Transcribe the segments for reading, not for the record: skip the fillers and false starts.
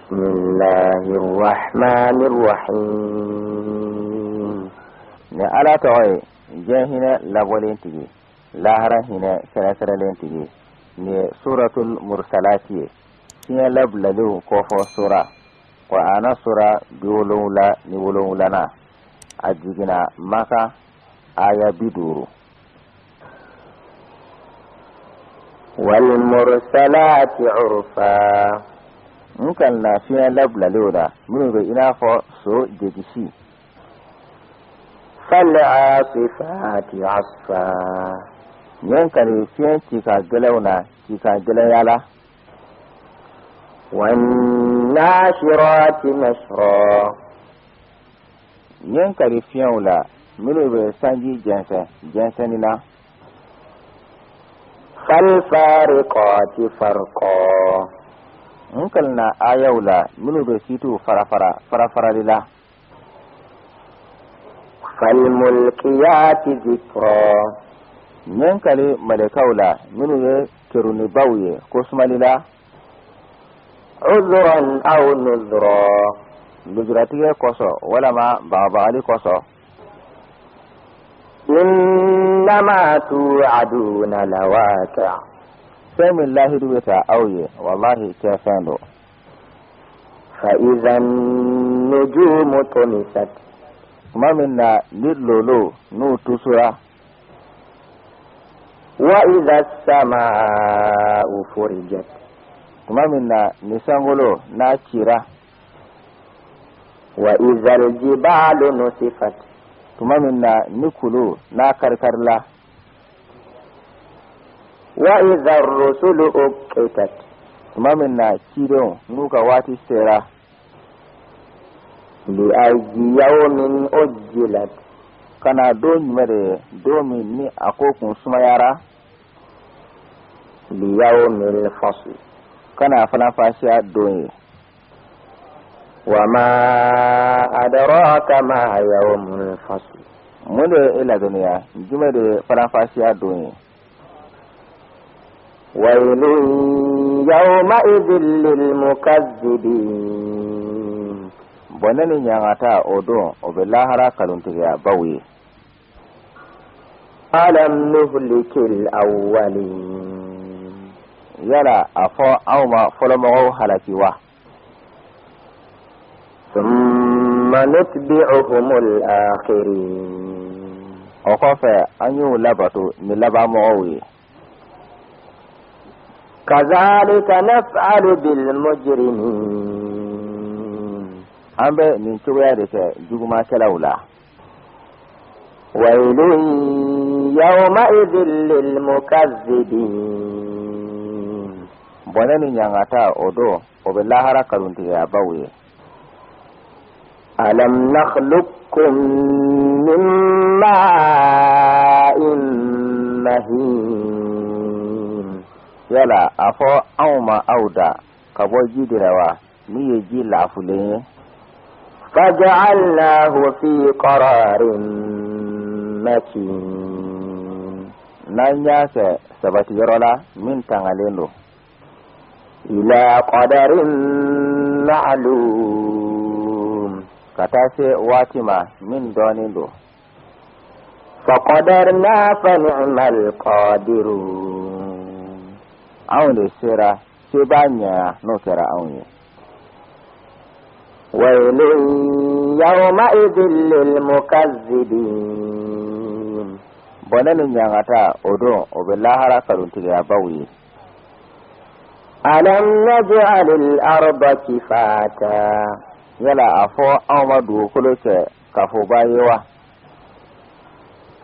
بسم الله الرحمن الرحيم. Ni Ala tɔgɔ ye, diɲɛ hinɛ labɔlen tigi, lahara hinɛ kɛrɛnkɛrɛnlen tigi. Nin ye Suratul Mursalati ye, fiɲɛ labilalenw kɔfɔ sura, Kurana sura 77nan. A jiginna Maka, aya 50. والمرسلات عرفا. N kalina fiɲɛ labilalenw la minnu bɛ i n'a fɔ so jegisi. فالعاصفات عصفا. N ye n kali fiɲɛ cikan gɛlɛnw na cikan gɛlɛnya la. والناشرات نشرا. N ye n kali fiɲɛw la minnu bɛ sanji jɛnsɛn jɛnsɛnni na. فالفارقات فرقا. N kalina ayaw la minnu bɛ kitiw farafara farafarali la. فالملقيات ذكرا. N ye n kali malɛkaw la minnu ye kerunnibaw ye ko sumali la. عذرا أو نذرا. Lujuratigɛ kosɔn walama bagabagali kosɔn. إنما توعدون لواقع. Fɛn min lahidu bɛ ta aw ye, walahi, kɛfɛn don. فإذا النجوم طمست. Tuma min na ni lolo n'u tusura. وإذا السماء فرجت. Tuma min na ni sankolo n'a cira. وإذا الجبال نسفت. Tuma min na ni kulu n'a karikarila. وإذا الرسل أقتت. Tuma min na cidenw n'u ka waati sera. لأي يوم أجلت. Ka na don jumɛn de ye, don min ni a ko kun sumayara? ليوم الفصل. Ka na faranfasiya don ye. وما أدراك ما يوم الفصل. Mun de ye e ladɔnniya jumɛn de ye faranfasiya don ye? ويل يومئذ للمكذبين. Bɔnɛ ni ɲangata o don, o bɛ lahara kalontigiya baw ye. ألم نهلك الأولين. Yala a fɔ anw ma fɔlɔmɔgɔw halaki wa? ثم نتبعهم الآخرين. O kɔfɛ an y'u labato ni labanmɔgɔw ye. كذلك نفعل بالمجرمين. An bɛ nin cogoya de kɛ jugumakɛlaw la. ويل يومئذ للمكذبين. Bɔnɛ ni ɲangata o don, o bɛ lahara kalontigiya baw ye. ألم نخلقكم من ماء مهين. Yala a fɔ anw ma aw da ka bɔ ji de la wa, min ye ji laafulen ye? فجعلناه في قرار مكين. N'an y'a kɛ sabatiyɔrɔ la min tangalen don. إلى قدر معلوم. Ka taa se waati ma min dɔɔnin don. فقدرنا فنعم القادرون. Anw de sera sebaa ɲɛya n'o kɛra anw ye. ويل يومئذ للمكذبين. Bɔnɛ ni ɲangata o don, o bɛ lahara kalontigiya baw ye. ألم نجعل الأرض كفاتا. Yala a fɔ anw ma dugukolo kɛ kafoba ye wa?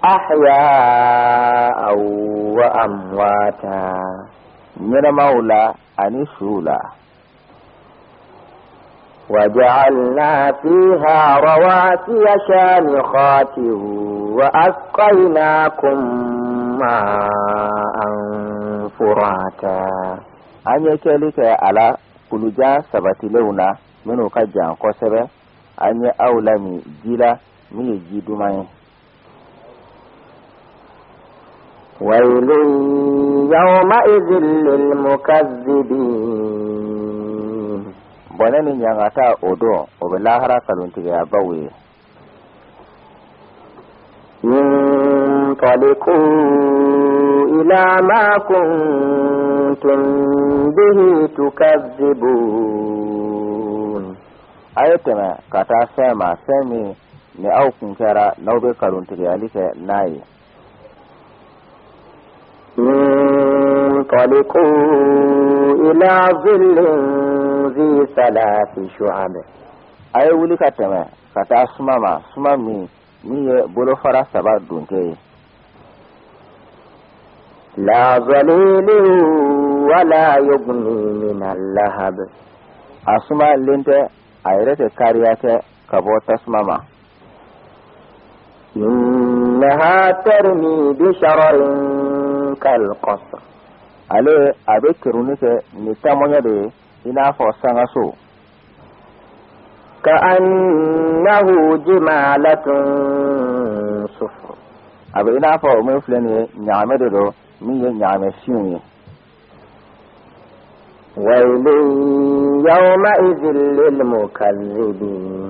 أحياء وأمواتا. Ɲɛnɛmaw la ani suw la. وجعلنا فيها رواسي شامخات وأسقيناكم ماء فراتا. An ye kɛli kɛ a la kulujan sabatilenw na minnu ka jan kosɛbɛ. An ye aw lamin ji la min ye ji duman ye. ويل يومئذ للمكذبين. Bɔnɛ ni ɲangata o don, o bɛ lahara kalontigiyabaw ye. انطلقوا إلى ما كنتم به تكذبون. A ye tɛmɛ ka taa fɛn ma, fɛn min ni aw kun kɛra n'aw bɛ kalontigiyali kɛ n'a ye. انطلقوا إلى ظل ذي ثلاث شعب. A ye wuli ka tɛmɛ ka taa suma ma, suma min min ye bolofara saba donkɛ ye. لا ظليل ولا يغني من اللهب. A sumalen tɛ, a yɛrɛ tɛ kariya kɛ ka bɔ tasuma ma. إنها ترمي بشرر كالقصر. Ale a bɛ kerunni kɛ ni taamɔɲɛ de ye i n'a fɔ sangaso. كأنه جمالة صفر. A bɛ i n'a fɔ o min filɛ nin ye, ɲagamɛ de don min ye ɲagamɛ finw ye. ويل يومئذ للمكذبين.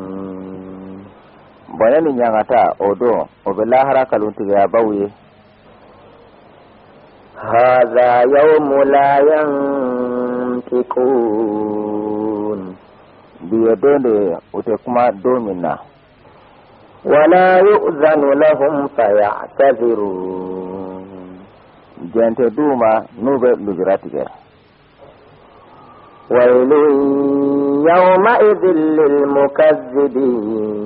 Bɔnɛ ni ɲangata o don, o bɛ lahara kalontigiyabaw ye. هذا يوم لا ينطقون. Bi ye don de ye u tɛ kuma don min na. ولا يؤذن لهم فيعتذرون. Jɛn tɛ d'u ma n'u bɛ lujura tigɛ. ويل يومئذ للمكذبين.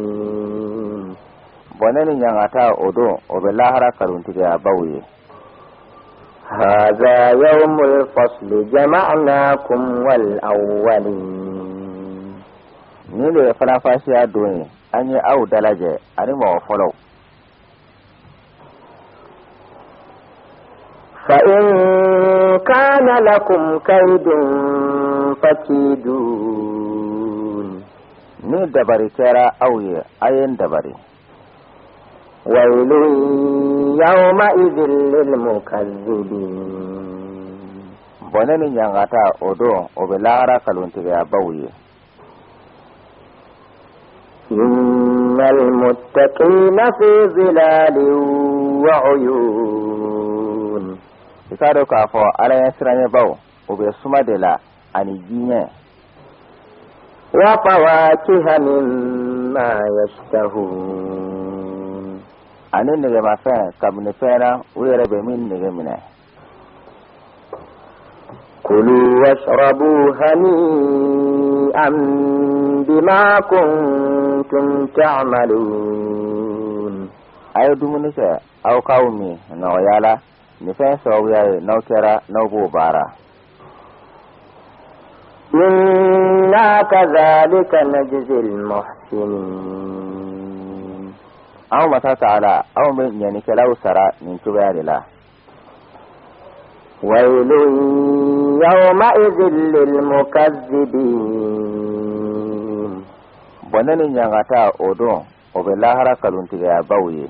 Bɔnɛ ni ɲangata o don, o bɛ lahara kalontigiyabaw ye. هذا يوم الفصل جمعناكم والأولين. Nin de ye faranfasiya don ye, an ye aw dalajɛ ani mɔgɔ fɔlɔw. فإن كان لكم كيد فكيدون. Ni dabari kɛra aw ye, a ye n dabari. ويل يومئذ للمكذبين. Bɔnɛ ni ɲangata o don, o bɛ lahara kalontigiyabaw ye. إن المتقين في ظلال وعيون. I k'a dɔn k'a fɔ ala ɲɛ siranɲɛbaw, o bɛ suma de la ani jiɲɛ. وفواكه مما يشتهون. Ani nɛgɛmafɛn kabini fɛn na u yɛrɛ bɛ min nɛgɛ minɛ. كلوا واشربوا هنيئا بما كنتم تعملون. A ye dumuni kɛ, aw k'aw min nɔgɔya la nin fɛn sababuya ye n'aw kɛra n'aw b'o baara. إنا كذلك نجزي المحسنين. Anw masa taala, anw bɛ ɲɛnikɛlaw sara nin cogoya de la. ويل يومئذ للمكذبين. Bɔnɛ ni ɲangata o don, o bɛ lahara kalontigiyabaw ye.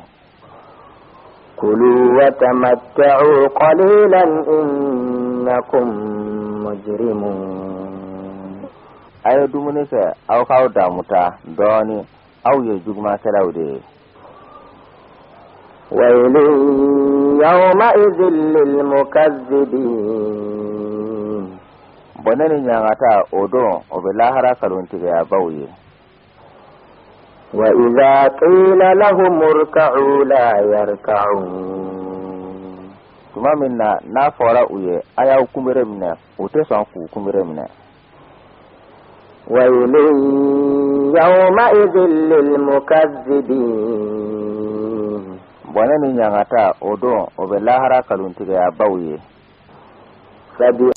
كلوا وتمتعوا قليلا إنكم مجرمون. A ye dumuni kɛ, aw k'aw damuta dɔɔni, aw ye jugumankɛlaw de ye. ويل يومئذ للمكذبين. Bɔnɛ ni ɲangata o don, o bɛ lahara kalontigiyabaw ye. وإذا قيل لهم اركعوا لا يركعون. Tuma min na n'a fɔra u ye a y'aw kunbere minɛ, u tɛ sɔn k'u kunbere minɛ. ويل يومئذ للمكذبين. Bɔnɛ ni ɲangata o don, o bɛ lahara kalontigiyabaw ye. فبأي